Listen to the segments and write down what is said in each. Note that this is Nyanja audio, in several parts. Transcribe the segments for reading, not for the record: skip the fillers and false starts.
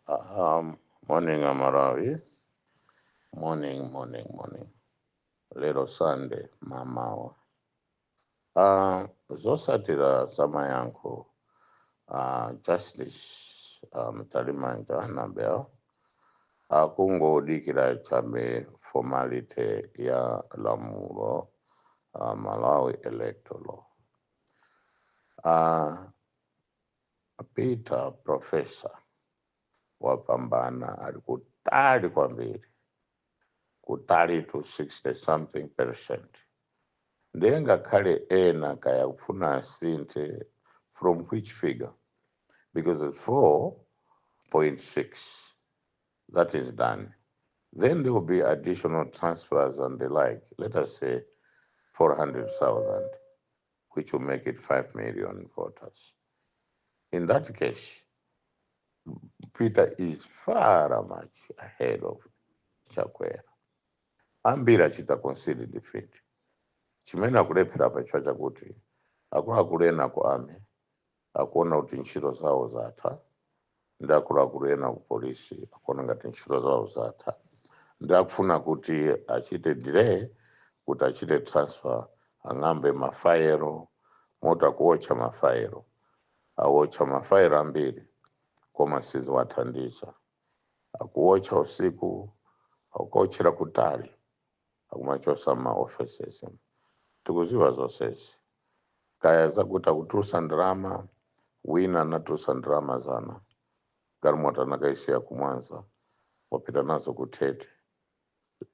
Morning, Amalawi. Morning, morning, morning. Lero Sunday, mamawa. Zosatira zamayankho Justice Mtalimanja Annabel akungodikira chabe formality ya lamulo, Malawi Electoral Law. Peter Professor wapambana, ali kutali kwambiri, kutali to 60 something percent. Ndiye ngakhale ena kaya kufuna asinthe from which figure, because it's 4.6 that is done, then there will be additional transfers and the like, let us say 400,000, which will make it 5 million voters. In that case, Peter is far much ahead of Chakwera. Ambiri achita concede defeat. Chimene akulephera pa chifukwa chakuti akuluakulu ena ku army akuona kuti ntchito zawo zatha, ndi akuluakulu ena ku polisi akuona ngati ntchito zawo zatha, ndi akufuna kuti achite delay kuti achite transfer, ang'ambe mafaelo moti akuotcha mafaelo, awotcha mafaelo ambiri koma siziwathandiza. Akuotcha usiku, akuotchera kutali, akumachosa ma offices. Tikuziwa zonsezi, kaya zakuti akutulusa ndalama. Wina anatulusa ndalama zana, galimoto anakaisiya kumwanza, wapita nazo kutete.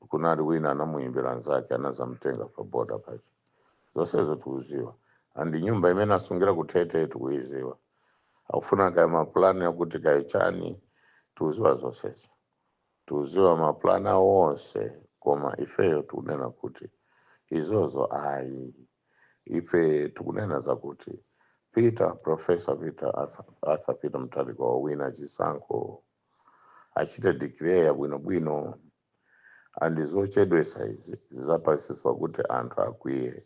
Kunali wina anamuyimbira anzake, anazamtenga pa boda pacho. Zonsezo tikuziwa, and nyumba imene asungira kutete tikuiziwa. Akufuna kaya mapulani akuti kaichani, tikuziwa zonsezo, tikuziwa mapulani awo onse. Koma ifeyo tikunena kuti izozo ayi. Ife tikunena zakuti Peter, Professor Peter Arthur Peter Mutharika wawina chisankho, achite declare bwinobwino. And zochedwesa izi zizapasiswa kuti anthu akwiye.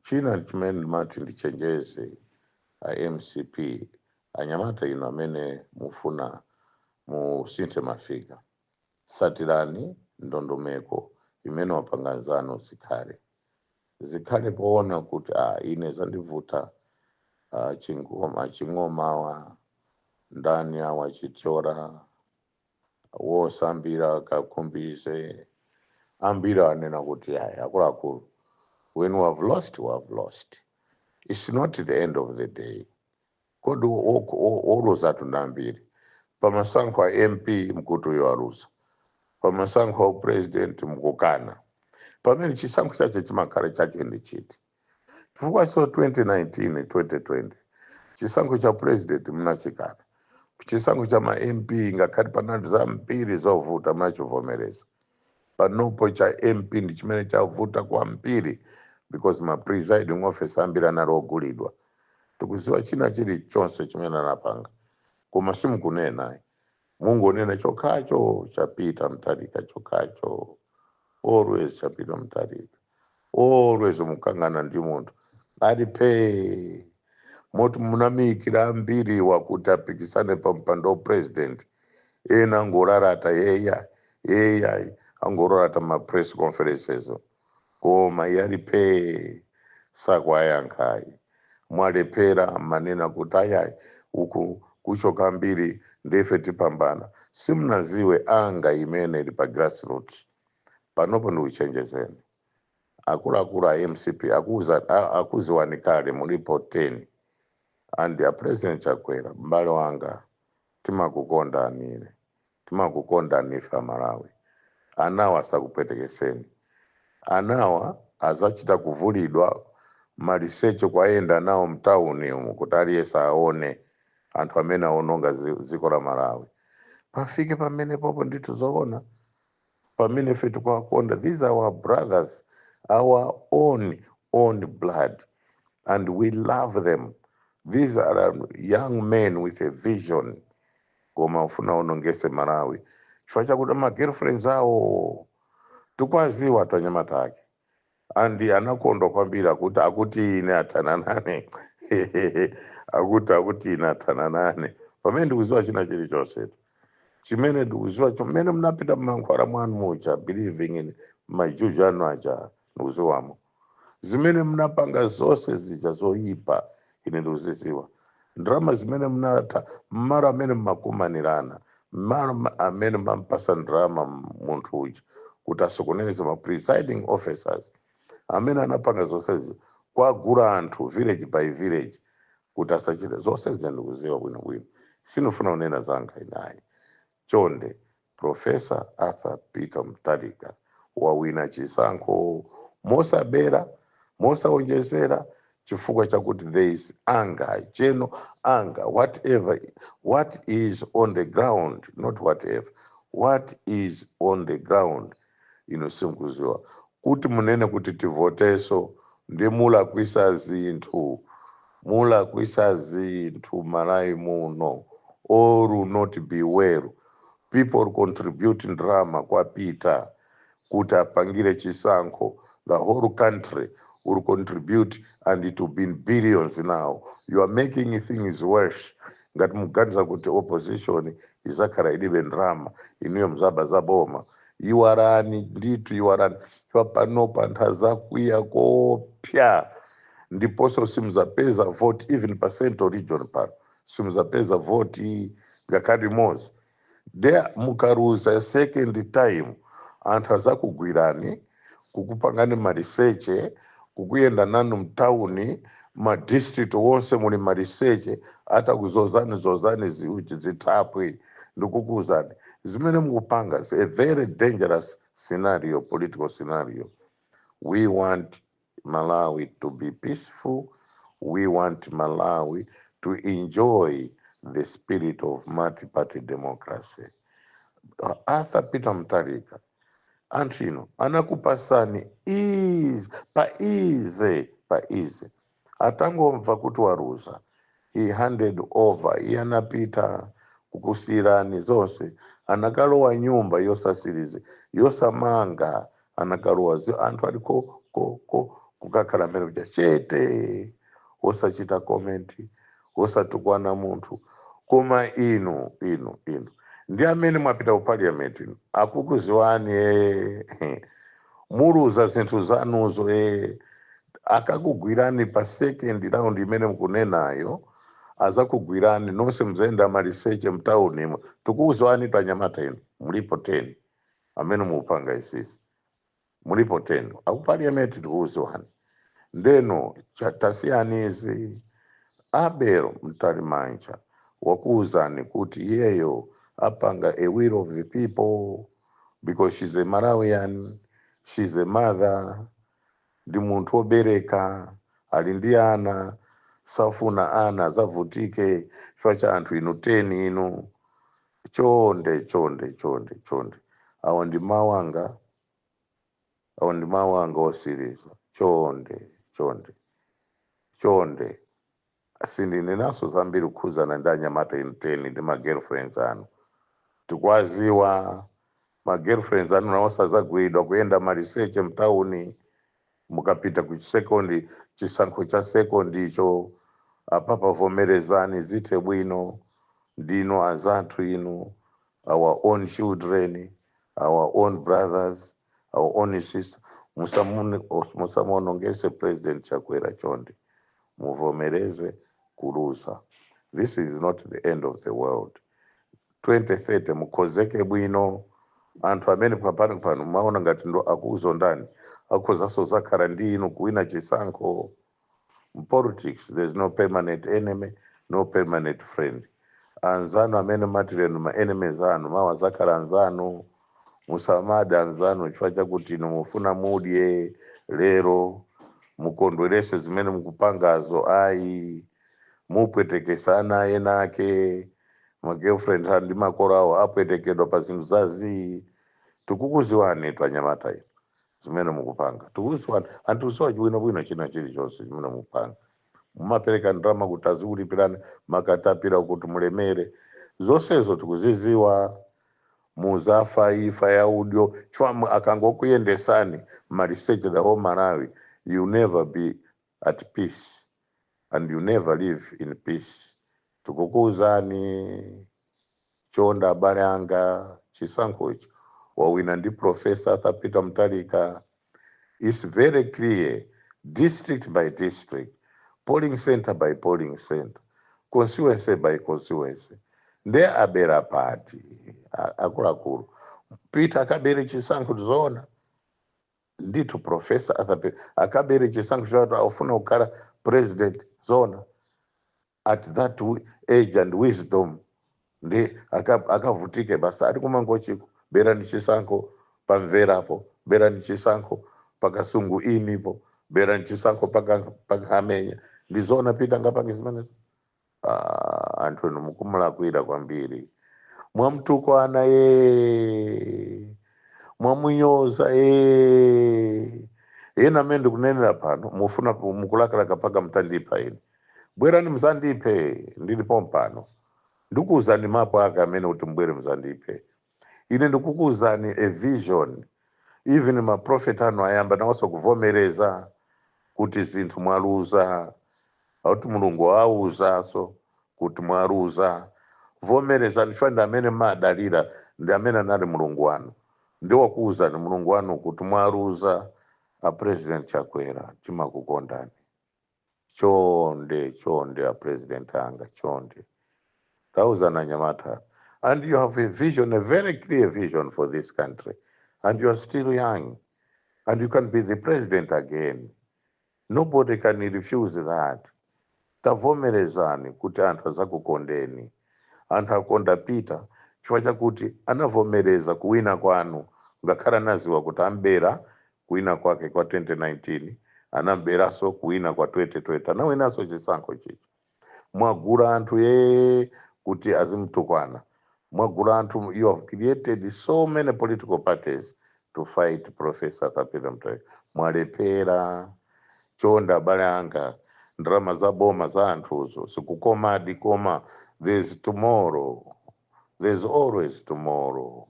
China chimene ndimati ndichenjeze a MCP, anyamata ino amene mufuna musinthe mafika, satirani ndondomeko imene wapanga nzanu. Zikhale zikhale poona kuti ah, ine zandivuta, chingoma ching'omawa ndani awa chithyola wosambira kakhumbize ambiri anena kuti ayi, akuluakulu, when we have lost, we have lost. It's not the end of the day. Kodi oluzatu ndambiri pamasankho a MP, mkuti uyo aluza. Pamasankho a president mkukana, pamene chisankho chache chimakhala chake ndi chiti? Chifukwa so 2019, 2020 chisankho cha president mnachikana, chisankho cha ma MP ngakhale panali zambiri zovuta mnachivomereza. Panopo cha MP ndi chimene chavuta kwambiri because ma presiding officer ambiri anali ogulidwa. Tikuziwa china chilichonse chimene anapanga, koma simukunena, mungonena chokhacho cha Peter Mutharika, chokhacho always cha Peter Mutharika, always mukangana ndi munthu ali pee, moti munamiyikira ambiri wakuti apikisane pa mpando wa president. Ena angorarata yeya yeya, angorarata ma press conferences, koma iye pee sakwayankhayi. Mwalephera manena kuti ayayi, uku kuchoka mbiri ndife tipambana. Simunaziwe anga imene ili pa grassroots. Panopo ndikuchenjezeni akuluakulu a MCP, akuziwani kale, mulipo 10. And a President Chakwera, m'bale wanga, timakukondani ine, timakukondani ife Amalawi. Anawa asakupwetekeseni, anawa azachita kuvulidwa maliseche kwayenda nawo mtauni umu kuti aliyense aone anthu amene aononga dziko la Malawi. Pafike pamene popo ndithu zoona, pamene ife tikuwakonda. These are our brothers, our own blood, and we love them. These are young men with a vision, koma ufuna unongese Malawi chifukwa chakuti ma girlfriends awo. Tikwaziwa twanyamata ake, and anakondwa kwambiri akuti ine athana nane, akuti ine athana nane, pamene ndikuziwa china chilichonse. Chimene ndikuziwa, chimene munapita mmankhwala mwanu muja, believing in majuju anu aja, ndikuziwamo zimene munapanga zonse zija zoyipa. Ine ndikuziziwa ndrama zimene munatha, mmalo amene mmakumanirana, mmalo amene mampasa ndrama munthu uja kuti asokoneze ma presiding officers amene anapanga zonsezi, kwagula anthu village by village kuti asachite zonse zija. Ndikuziwa bwinobwino, sinufuna kunena zanga inayi. Chonde, Professor Arthur Peter Mutharika wawina chisankho mosabera, mosaonjezera, chifukwa chakuti there is anger, general anger, whatever what is on the ground, not whatever what is on the ground. Ino simkuziwa kuti munene kuti tivoteso ndi mulakwisa zinthu, mulakwisa zinthu Malawi muno. All will not be well. People contribute ndrama kwa Peter kuti apangire chisankho. The whole country will contribute and it will be in billions. Now you are making things worse. Ngati muganiza kuti opposition izakhala ilibe ndrama, inuyo mzaba zaboma. Iwarani ndithu, iwarani panopa. Anthu azakwiya kopya, ndiponso simuzapeza vote even pa Central Region pano, simuzapeza vote ngakhale imodzi there. Mukaruza second time, anthu azakugwirani, kukupangani mariseche, kukuyenda nanu mtauni, madistrict wonse muli mariseche, atakuzozani zozani ziuchi zithapwi. Ndikukuuzani zimene mukupanga is a very dangerous scenario, political scenario. We want Malawi to be peaceful. We want Malawi to enjoy the spirit of multi-party democracy. Arthur Peter Mutharika, anthu ino anakupasani easy, pa easy, pa easy. Atangomva kuti waruza, he handed over. Iye anapita kukusiyirani zonse, anakalowa nyumba yosasirize, yosamanga, anakalowa anthu ali ko kukakhala mmene kuja chete, wosachita comment, wosatukwana munthu. Koma inu, inu, inu ndi amene mwapita ku parliament inu, akukuziwani. Muluza zinthu zanuzo. Akakugwirani pa second round imene mukunenayo, azakugwirani nonse, muzayenda maliseche mtaunimo. Tikuuzwani panyamata inu mulipo 10 amene mupanga isisi, mulipo 10 aku parliament, tikuuzwani. Ndeno tasiyani izi. Abel Mtalimanja wakuuzani kuti iyeyo apanga a will of the people because she's a Malawian, she's a mother, ndi munthu wobereka, ali ndi ana, safuna ana azavutike chifukwa cha anthu inu 10 inu. Chonde, chonde, chonde, chonde, awa ndi mawu anga, awa ndi mawu anga osiriza. Chonde, chonde, chonde, sindinenaso zambiri kukhuzana ndi anyamata inu 10 ndi ma girlfriends anu. Tikwaziwa ma girlfriends anu, nawo sazagwidwa kuyenda maliseche mtauni mukapita ku second, chisankho cha second icho. Apapa vomerezani, zithe bwino. Ndino azathu inu, our own children, our own brothers, our own sister. Musamuonongese President Chakwera. Chonde, muvomereze kuluza. This is not the end of the world. 2030 mukhozeke bwino. Anthu amene papano pano maona ngati ndo akuzondani, akhozanso zakhala ndi inu kuwina chisankho. In politics there's no permanent enemy, no permanent friend. Anzanu amene matirenu ma enemies anu, mawa zakhala anzanu. Musamade anzanu chifukwa chakuti inu mufuna mudye lero, mukondwerese zimene mukupangazo. Ayi, mupwetekesana ena ake, ma girlfriend ndi makolo awo apwetekedwa pa zinthu zazii. Tikukuziwani twanyamata inu zimene mukupanga, tikukuziwani. Anthu uziwa bwinobwino china chilichonse chimene mukupanga. Mumapereka ndalama kuti azikulipirani makatapira kuti mulemere, zonsezo tikuziziwa. Muzafa ifa ya udyo chifukwa akangokuyendesani maliseche the whole Malawi, you never be at peace and you never live in peace. Tikukuuzani. Chonde abale anga, chisankhochi wawina ndi Professor Arthur Peter Mutharika. It's very clear, district by district, polling center by polling center, constituency by constituency. Nde abera pati? Akuluakulu, Peter akabere chisankho? Tizoona ndithu Professor Arthur Peter akabere chisankho choti aufuna kukhala president? Zoona, at that age and wisdom, ndi akavutike basi ari kumangochiko, berani chisankho pamverapo, berani chisankho pakasungu inipo, berani chisankho pakahamenya. Ndizoona Peter ngapange zimenezo? Ah, anthu inu mukumulakwira kwambiri. Mwamtukwana ye, mwamunyoza ye. Ena amene ndikunenera pano mufuna mukulakalaka paka mtandipha ine. Bwerani muzandiphe, ndilipo mpano. Ndikuwuzani mapu ake amene kuti mbwere muzandiphe ine. Ndikukuwuzani a vision. Even maprofet anu ayamba nawonso kuvomereza kuti zinthu mwaluza, akuti Mulungu awauzaso kuti mwaluza. Vomerezani, chifukwa ndi amene madalira, ndi amene anali Mulungu wanu, ndi wakuwuzani Mulungu wanu kuti mwaluza. A President Chakwera, timakukondani. Chonde, chonde, a President anga, chonde tauzana nyamata. And you have a vision, a very clear vision for this country, and you are still young and you can be the president again. Nobody can refuse that. Tavomerezani kuti anthu azakukondeni. Anthu akonda Peter chifukwa chakuti anavomereza kuwina kwanu, ngakhale anaziwa kuti ambera kuwina kwake kwa 2019, anamberanso kuwina kwa 2020, anawinanso chisankho chicho. Mwagula anthu ye kuti azimtukwana, mwagula anthu. You have created so many political parties to fight Professor Arthur Peter Mutharika. Mwalephera. Chonde abale anga, ndalama za boma za anthuzo zikukomadi, koma there's tomorrow, there's always tomorrow.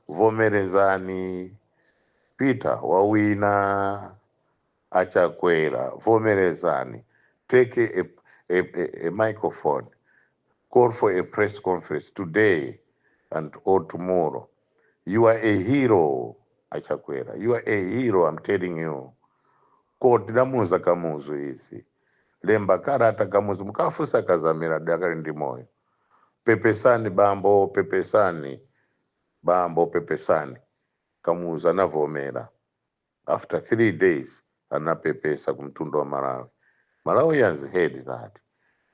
Vomerezani, Peter wawina. Achakwera, vomerezani. Take a microphone, call for a press conference today and or tomorrow. You are a hero, Achakwera, you are a hero, I'm telling you. Ko tidamuuza Kamuzu izi. Lemba karata Kamuzu, mukafusa Kazamira dakali ndi moyo. Pepesani bambo, pepesani bambo, pepesani. Kamuzu anavomera. After 3 days anapepesa kumtundu wa Malawi. Malawians heard that.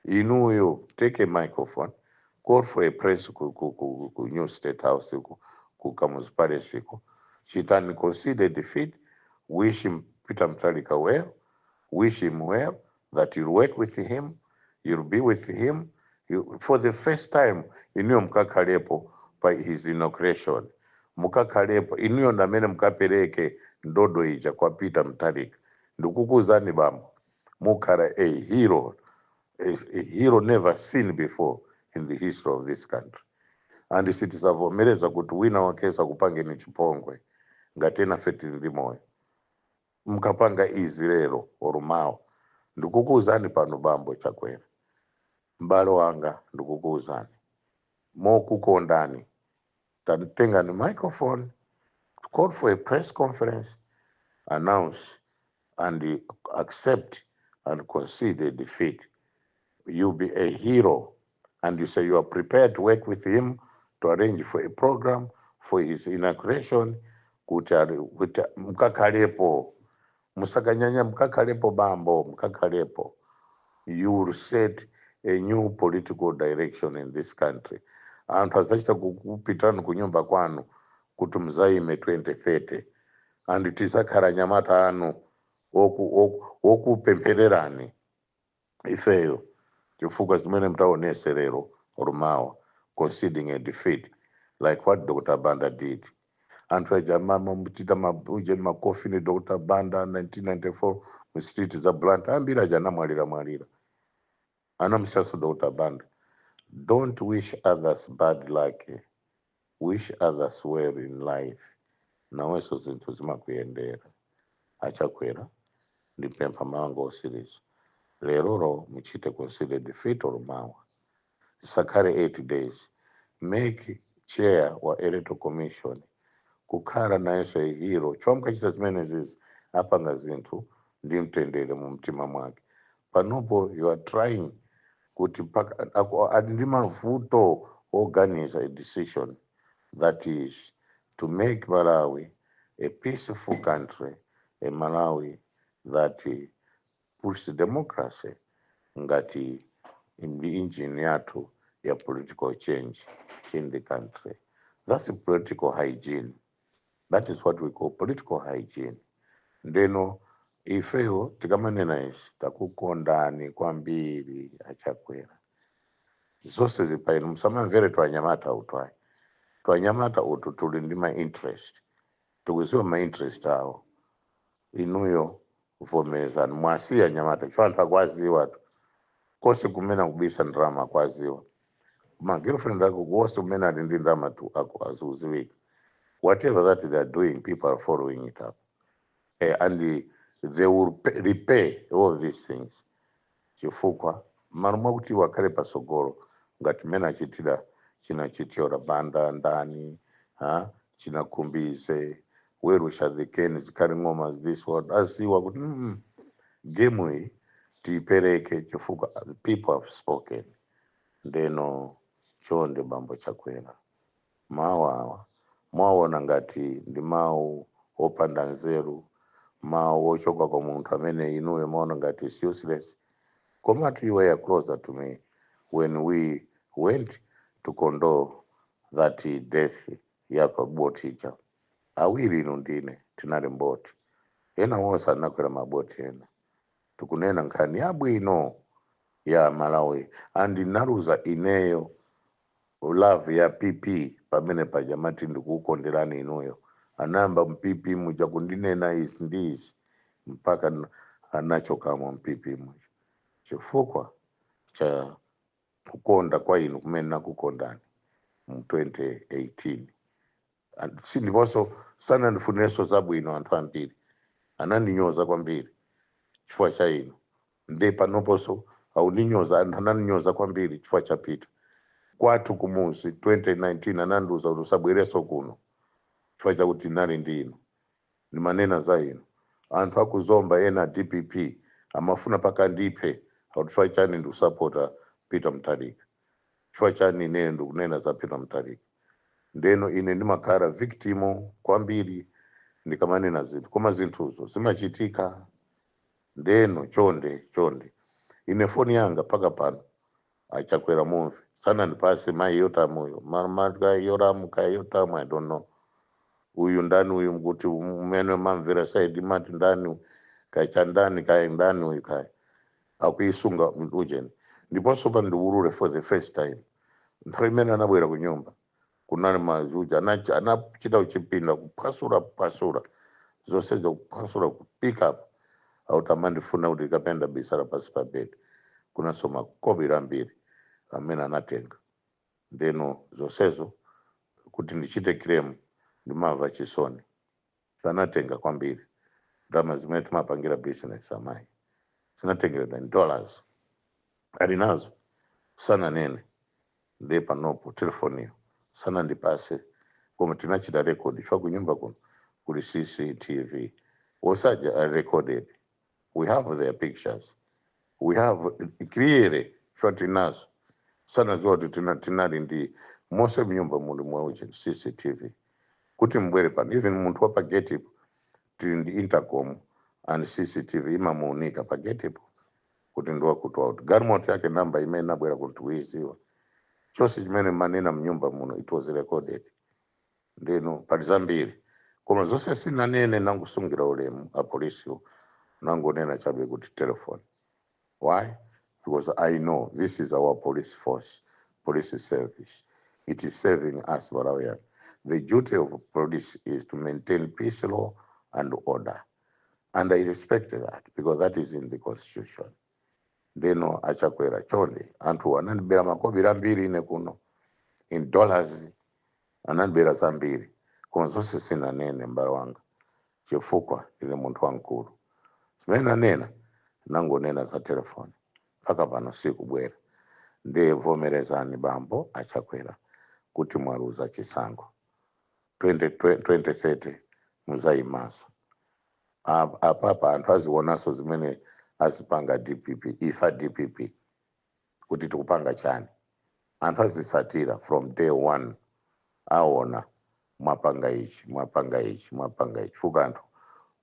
Inuyo, take a microphone, call for a press ku new State House, ku Kamuzu Palace ku. Chitani consider defeat. Wish him, Peter Mutharika, well. Wish him well, that you'll work with him, you'll be with him you, for the first time inuyo mukakhalepo pa his inauguration. Mukakhalepo inuyo ndamene mukapereke ndodo ija kwa Peter Mutharika. Ndikukuzani bambo, mukhala a hero, a hero never seen before in the history of this country. And sitisavomereza kuti wina wakesa kupangeni chipongwe ngati ena fe tili ndi moyo. Mukapanga izi lero or mawa, ndikukuuzani pano, bambo Chakwera, m'bale wanga, ndikukuuzani mokukondani, tatengani microphone, call for a press conference, announce and accept and concede defeat. You be a hero. And you say you are prepared to work with him to arrange for a program for his inauguration, kuti mukakhalepo. Musakanyanya, mukakhalepo bambo, mukakhalepo. You will set a new political direction in this country. Anthu azachita kukupitani kunyumba kwanu kuti muzaime 2030, and tizakhala nyamata anu wokupemphererani ifeyo, chifukwa zimene mtaonese lero or mawa, conceding a defeat like what Dr Banda did. Anthu aja mama muchita mauje makofini Dr Banda 1994 mu street za Blantyre, ambiri aja anamwalira mwalira, anamusiyaso Dr Banda. Don't wish others bad luck, wish others well in life, nawenso zinthu zimakuyendera. Achakwera, ndipempha mango osiriza, leroro muchite consider defeat or mawa, zisakhale 8 days. Make chair wa Electoral Commission kukhala nayenso a hero. Chomwe zimene zizi apanga zinthu ndi mtendere mu mtima mwake. Panopo you are trying kuti ali ndi mavuto organize a decision that is to make Malawi a peaceful country, a Malawi that push democracy ngati ndi engine yathu ya political change in the country. That's political hygiene. That is what we call political hygiene. Ndeno ifeyo tikamanena izi, takukondani kwambiri aChakwera. Zonse zipaino, musamamvere twanyamata utu ayi. Twanyamata utu tuli ndi ma interest, tikuziwa ma interest awo. Inuyo vomerezani, mwasiya nyamata cho anthu akwaziwa tu kose kumene akubisa ndalama akwaziwa, ma girlfriend ako wose kumene ali ndi ndalama tu aziuziwika. Whatever that they are doing, people are following it up, and they will repay all these things, chifukwa malo mwakuti wakhale pasogolo ngati mmene achitira china Chithyola Banda ndani ha chinakhumbize werusha the ken Zikhale Ng'oma this one aziwa kuti game iyi tiipereke chifukwa the people have spoken. Ndeno chonde bambo Chakwera, mawu awa mwaona ngati ndi mawu opanda nzeru, mawu ochoka kwa munthu amene inuyo maona ngati is useless, komatu you were closer to me when we went to condole that death ya pa boti ija. Awiri inu ndine tinali mboti, ena wonse anakwera maboti ena. Tikunena nkhani yabwino ya Malawi, and naluza ineyo love ya PP pamene paja mati ndikukukonderani inuyo. Anayamba m'PP muja kundinena izi ndi izi mpaka anachokamo m'PP muja chifukwa cha kukonda kwa inu kumene nakukondani mu 2018. Si ndiponso sanandifunirenso zabwino, anthu ambiri anandinyoza kwambiri chifukwa cha inu. Nde panoponso aundinyoza, anthu anandinyoza kwambiri chifukwa cha Peter. Kwathu kumuzi 2019 anandiuza kuti usabwereso kuno chifukwa chakuti nali ndi inu, ndimanena za inu. Anthu akuzomba ena DPP amafuna paka ndiphe akuti chifukwa chani ndikusapota Peter Mutharika, chifukwa chani ineyo ndikunena za Peter Mutharika. Ndeno ine ndimakhala victim kwambiri ndikamanena zinthu, koma zinthuzo zimachitika. Ndeno chonde chonde, ine foni yanga paka pano aChakwera mumve sanandipase mai Yotamuyo Yoramu kai Yotamu, I don't know uyu ndani uyu, kuti umene mamvera saidi mati ndani kai chandani kai ndani uyu kai akuisunga ujeni. Ndiponso pa ndiwulule for the first time, nthawi imene anabwera ku nyumba kunali mazuja anachita kuchipinda kuphwasula phwasula zonsezo, kuphwasula ku pick up auti amandifuna kuti kapenda bisala pasi pa bed, kunanso makobiri ambiri amene anatenga. Ndeno zonsezo kuti ndichite claim ndimamva chisoni, anatenga kwambiri ndalama zimene timapangira business amayi zinatengeredwa in dollars, ali nazo sananene. Ndiye panopo telefoniyo sanandipase, koma tinachita record chifukwa kunyumba kuno kuli CCTV wosaja are recorded. We have their pictures, we have clearly chifukwa tinazo. Sanaziwa kuti tinali ndi monse mnyumba muli mwauche CCTV kuti mbwere pano, even munthu wa pagetipo tili ndi intercom and CCTV imamuunika pagetipo kuti ndiwakuti wakuti galimoto yake namba imene nabwera kuti kuiziwa chonse chimene manena mnyumba muno, it was recorded. Ndino pali zambiri, koma zonse sinanene, nangusungira ulemu apolisiwo, nangonena chabe kuti telephone. Why? Because I know this is our police force, police service. It is serving us Malawian. The duty of police is to maintain peace, law and order, and I respect that because that is in the constitution. Ndeno aChakwera chonde, anthu anandibera makobiri ambiri ine kuno in dollars, anandibera zambiri, koma zonse sinanene m'bale wanga chifukwa ndine munthu wamkulu. Zimene nanena, nangonena za telefoni, mpaka pano sikubwera. Ndiye vomerezani bambo aChakwera Kuti mwaluza chisankho 20, 2030 muzayimaso. Apapa anthu azionanso zimene azipanga DPP, ifa DPP kuti tikupanga chani. Anthu azisatira from day one, aona mwapanga ichi, mwapanga ichi, mwapanga ichi. Fuka anthu,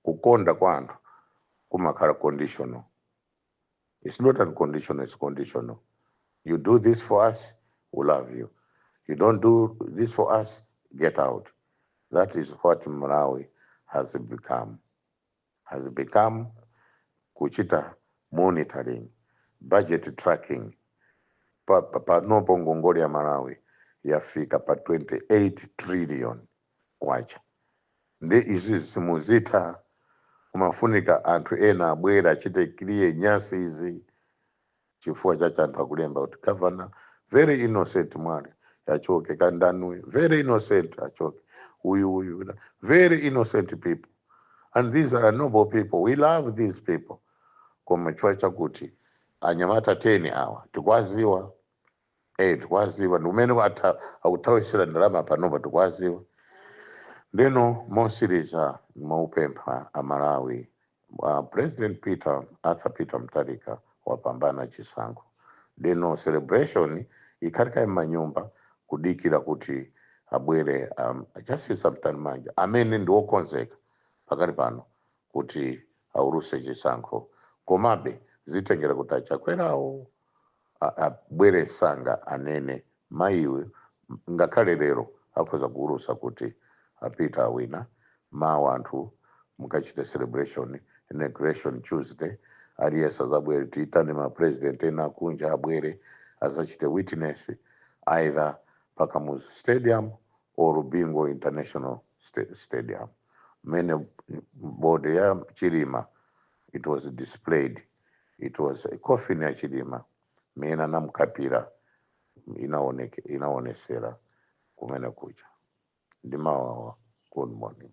kukonda kwa anthu kumakhala conditional. It's not unconditional, it's conditional. You do this for us, we love you. You don't do this for us, get out. That is what Malawi has become. Kuchita monitoring, budget tracking, panopo ngongole ya Malawi yafika pa 28 trillion kwacha. Ndi izi simuzitha, kumafunika anthu ena abwera achite clear nyasi izi, chifukwa chacho anthu akulemba kuti governor very innocent Mwale achoke, kandanuyo very innocent achoke, uyu uyu, very innocent people. And these are noble people, we love these people, koma chifukwa chakuti anyamata 10 awa tikwaziwa, tikwaziwa ndi umene akuthawisira ndalama panopa, tikwaziwa. Ndeno mosiriza, maupempha Amalawi, President Peter Arthur Peter Mutharika wapambana chisankho. Ndeno celebration ikhalika m'manyumba kudikira kuti abwere Justice Mtalimanja amene ndi wokonzeka pakali pano kuti auluse chisankho. Komabe zitengera kuti achakwerawo abwere sanga anene mayiwe. Ngakhale lero akhoza kuulusa kuti apita awina, mawa anthu mukachita celebration, inauguration Tuesday, aliyense azabwere, tiitane ma president ena akunja abwere azachite witness either pakamuzu Stadium or Bingu International Stadium mmene body ya Chilima it was displayed. It was a coffin ya Chilima mmene anamukapira inaonesera kumene kucha. Ndimawawa. Good morning.